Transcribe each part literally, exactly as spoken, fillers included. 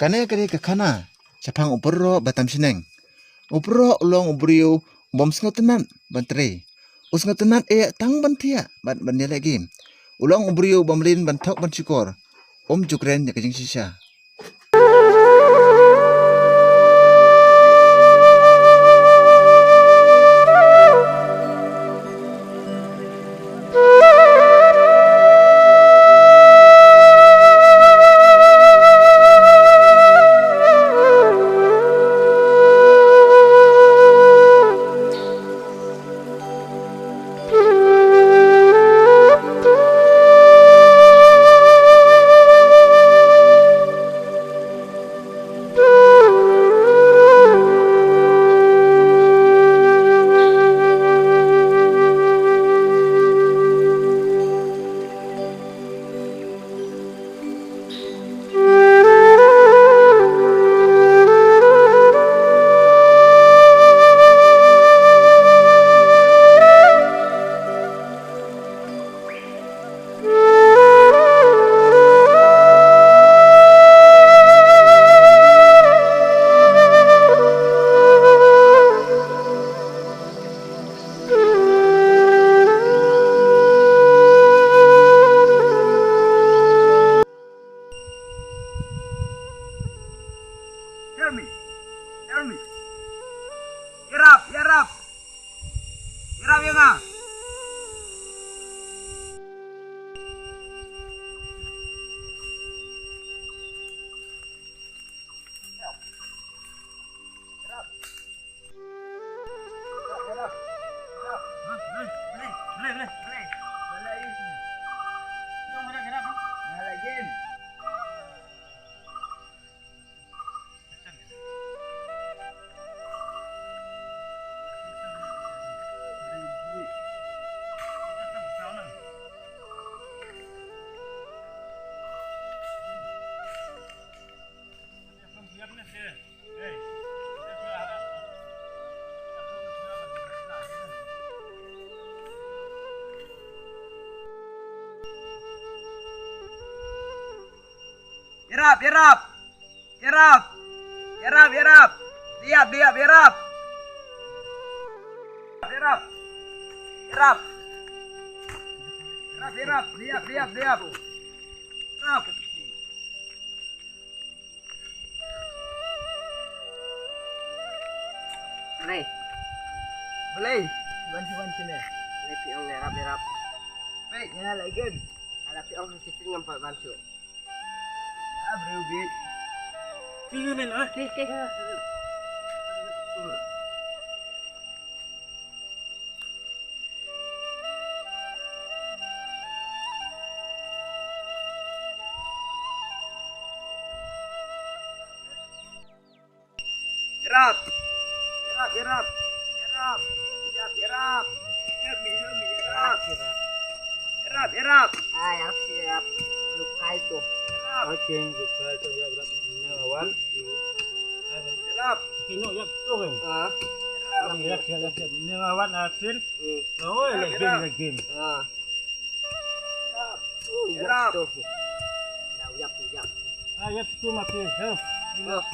Kane ka dei ka khana shaphang u pyrrok ba tam shneng. U pyrrok u long u briew u bym sngewtynnat ban trei. U sngewtynnat eh tang ban thiah bad ban ïaleh game. U long u briew u bym lin ban thok ban shukor. Um ju kren ïa ka jingshisha. Tell me. Tell me. Ïarap, ïarap. Ïarap ïa nga. Ïarap, ïarap. Ïarap. Ïarap, ïarap. Diap, diap, ïarap. Ïarap. Ïarap. Ïarap, ïarap. Diap, diap, diap. Ïarap. Blei. Blei. Wan shu, wan shu ne. Blei phi ong ne rap ne rap. Blei, ne la gen. Ala phi ong shu shu ngam pat wan shu. Ah, briew bit. Phi ne na. Ke, ke. Ïarap. Ïarap, ïarap. Ïarap. Ïarap, ïarap. Help me, help me, ïarap. Ïarap, ïarap. Ah, ïarap, ïarap. Lukai tu. Ïarap. Okay, lukai tu, ïarap, ïarap. Ni awan. Ïarap. Kino ïarap tu kan? Ah. Ïarap, ïarap, ïarap. Ni awan asin. Hmm. Oh, lagi, lagi. Ah. Ïarap. Ïarap. Ïarap. Ïarap. Ah, ïarap tu mati. Help. Ïarap.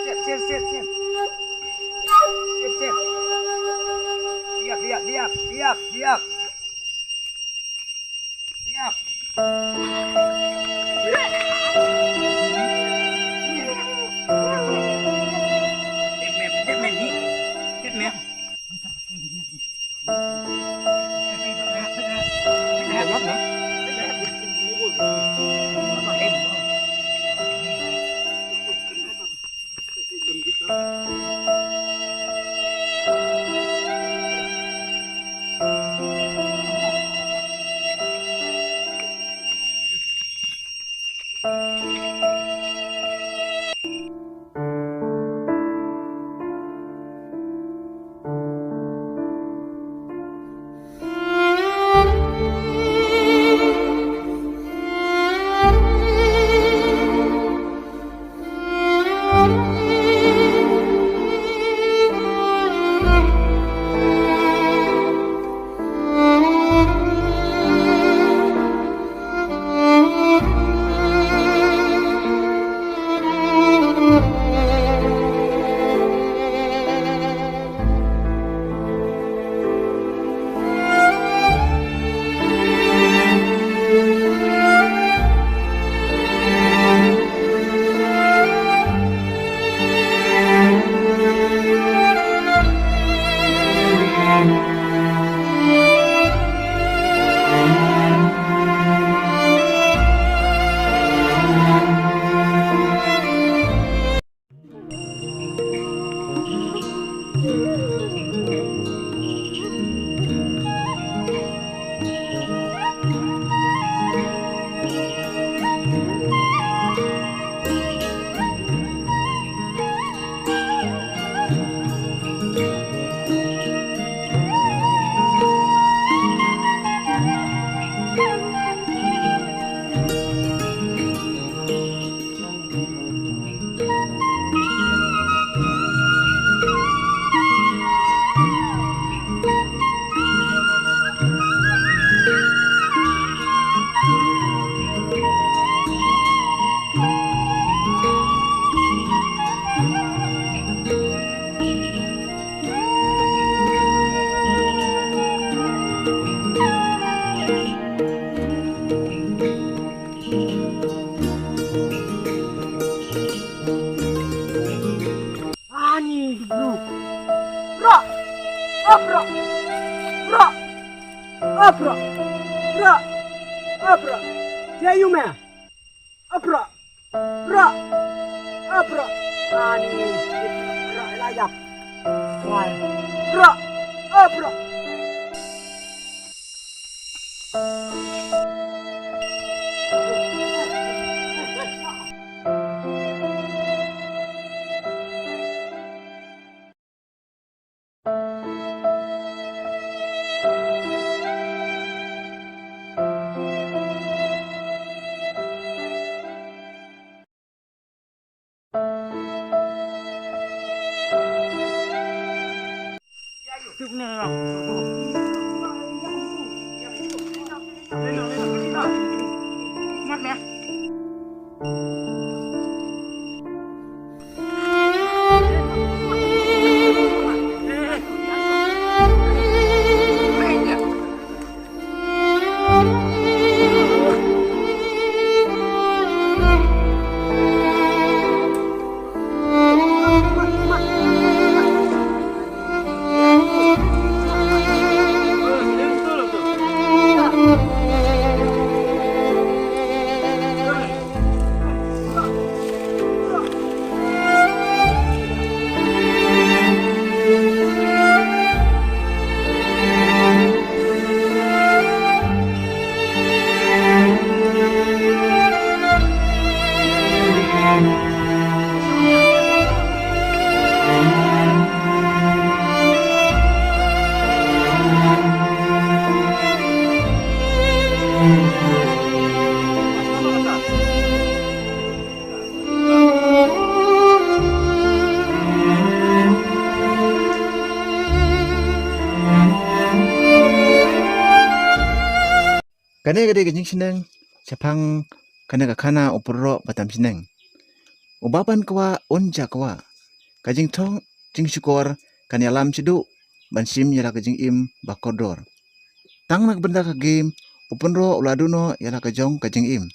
Sit, sit, sit, sit. Sit, sit. Diap, diap, diap, diap, diap. Diap. Bro. Up, bro. Bro. Up, bro. Bro. Up, bro. Jai yu me. Up, bro. Bro. Up, bro. Ani. Bro, la yap. Bro. Up, bro. Kane ka dei ka jingsneng shaphang kane ka khana u pynroh ba tam shneng. Uba ban kwah un ja kwah. Ka jingthok jingshukor kan ïalam shaduh ban shim ïa la ka jingim ba kordor. Tang na ka bynta ka game u pynroh u la duh noh ïa la ka jong ka jingim.